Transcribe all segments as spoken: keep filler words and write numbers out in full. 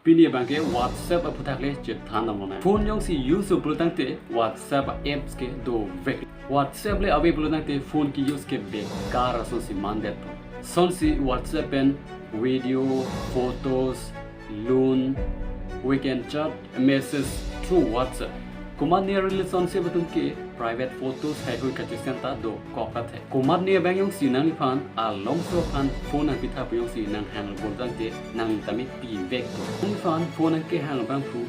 Pini abangke WhatsApp aphuthak le chethan damlonang. Phone jongsi use pulotangte WhatsApp apps ke dovek. WhatsApp le ave pulotangte phone ke-use ke bekar asonsi mandetpo. Sonsi WhatsApp pen video, photos, lun, we can chat, message through WhatsApp. Komatne relationship atum ke private photos haihui kachesend ta dokok athe. Komatne abang jongsi nangliphan alongso aphan phone nangpitha pu jongsi nanghang pulotangte nangli tame pivekpo. Nangliphan phone nangkehang abangphu,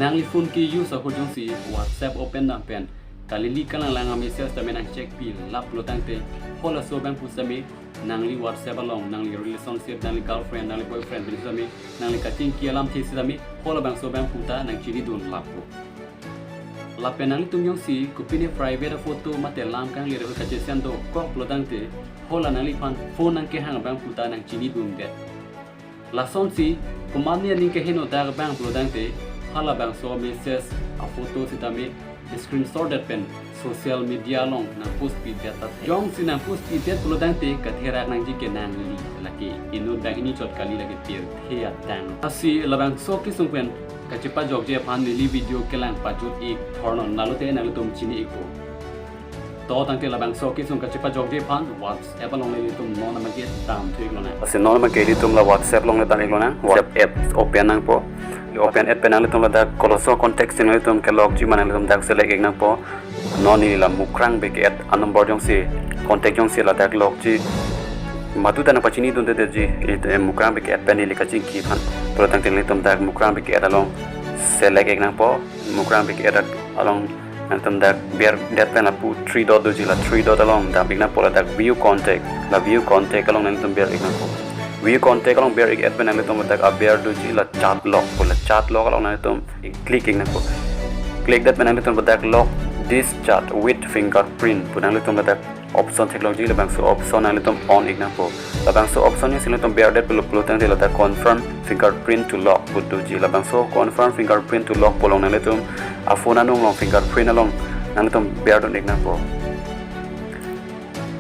nangli phone ke-use ahut jongsi WhatsApp open dam pen kalili kalanglang a-message tame nangcheck pilap pulotangte, halaso abangphu sitame nangli WhatsApp along nangli relationship, nangli girlfriend, nangli boyfriend pen sitame, nangli kachingki alamthe sitame, halabangso abangphu ta nangchinidun lappo. Lapen nanglitum jongsi kopine private a-photo mate lam kanglir ahut kachesend dokok pulotangte, hala nangliphan phone nangkehang abangphu ta nangchinidundet. Lasonsi komatne aning kehenodak abang pulotangte, halabangso message a-photo sitame screenshot det pen social media along nangpost pidet athe. Jongsi nangpost pidet pulotangte katherak nangji ke nangli, lake inut banghini chot kali, lake pirthe adang. Lasi labangso kesung pen kachepajokji aphan neli video kelang pajut ik thornon, nalote nanglitum chini ikpo. To tangte labangso kesung kachepajokji aphan WhatsApp along nelitum non abangke damthu iklonang. Lasi non abangke ilitum la WhatsApp along le dam iklonang. WhatsApp app open nangpo. Open app pen nanglitum ladak koloso contact si nanglitum kelokji ma nanglitum dak select ik nangpo. Non neli la Mukrang Bey ke-add a-number jongsi, contact jongsi ladak lokji, madu ta nangpachinidundedetji, eh, Mukrang Bey ke-add pen neli kachingki aphan pulotangte nanglitum dak Mukrang Bey ke-add along select ik nangpo. Mukrang Bey ke-add along nanglitum dak berdet pen lapu three dot doji, la three dot along dam ik nangpo, ladak view contact, la view contact along nanglitum ber ik nangpo. View contact along ber ik-et pen nanglitum dak aber doji, la chat lock pu, la chat lock along nanglitum click ik nangpo. Click det pen nanglitum dak lock this chat with fingerprint pu nanglitum dak option theklongji, labangso option nanglitum on ik nangpo. Labangso option jongsi nanglitum berdet pulo pulotangte ladak confirm fingerprint to lock pu doji, labangso confirm fingerprint to lock pu along nanglitum a-phone anung along fingerprint along nanglitum berdun ik nangpo.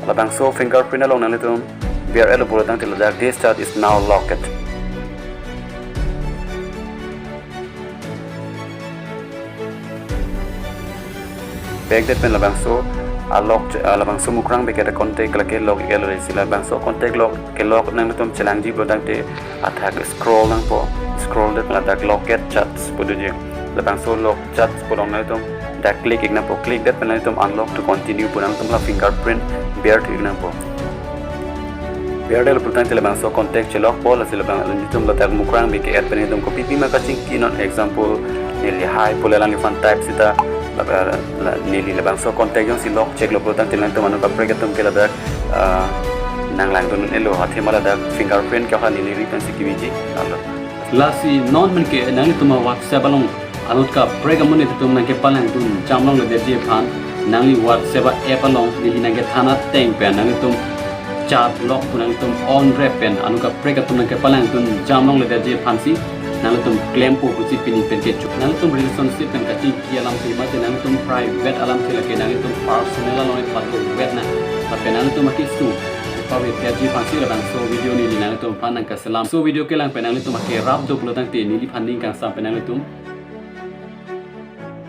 Labangso fingerprint along nanglitum ber-etlo pulotangte ladak this chat is now locked. Berdet pen labangso a-lock, ah, labangso Mukrang Bey ke-add contact lake lock iklo, lasi labangso contact lock ke-lock nanglitum chelangji pulotangte athak scroll nangpo, scroll det ladak locked chats pu doji. Labangso lock chats pu along nanglitum dak click ik nangpo, click det pen nanglitum unlock to continue pu nanglitum la fingerprint berthu ik nangpo. Berdetlo pulotangte labangso contact chelokpo, lasi labang nanglitum ladak Mukrang Bey ke-add pen nanglitum kopipi ma kachingki, non example neli hi pule alangliphan type sita, la, la, neli labangso contact jongsi lock cheklo pulotangte nanglitum anut kaprek atum ke ladak, ah, nanglangdun un-elo, athema ladak fingerprint ke ha neli ri pensi keviji, lalo. Lasi non menke nanglitum a-WhatsApp along anut kaprek amonit atum nangkepalangdun jamlongledetji aphan, nangli WhatsApp a-app along neli nangkethan ateng pen nanglitum chat lock pu nanglitum on rep pen anut kaprek atum nangkepalangdun jamlongledetji aphansi nanglitum klempo pusi pini pen kecho. Nanglitum relationship pen kachingki alamthe mate nanglitum private alamthe, lake nanglitum personal along pado wet na, lapen nanglitum akesung pavedetji aphansi labangso video neli nanglitum aphan nangkaselam. So video kelang pen nanglitum akerap do pulotangte neliphan ning kangsam pen nanglitum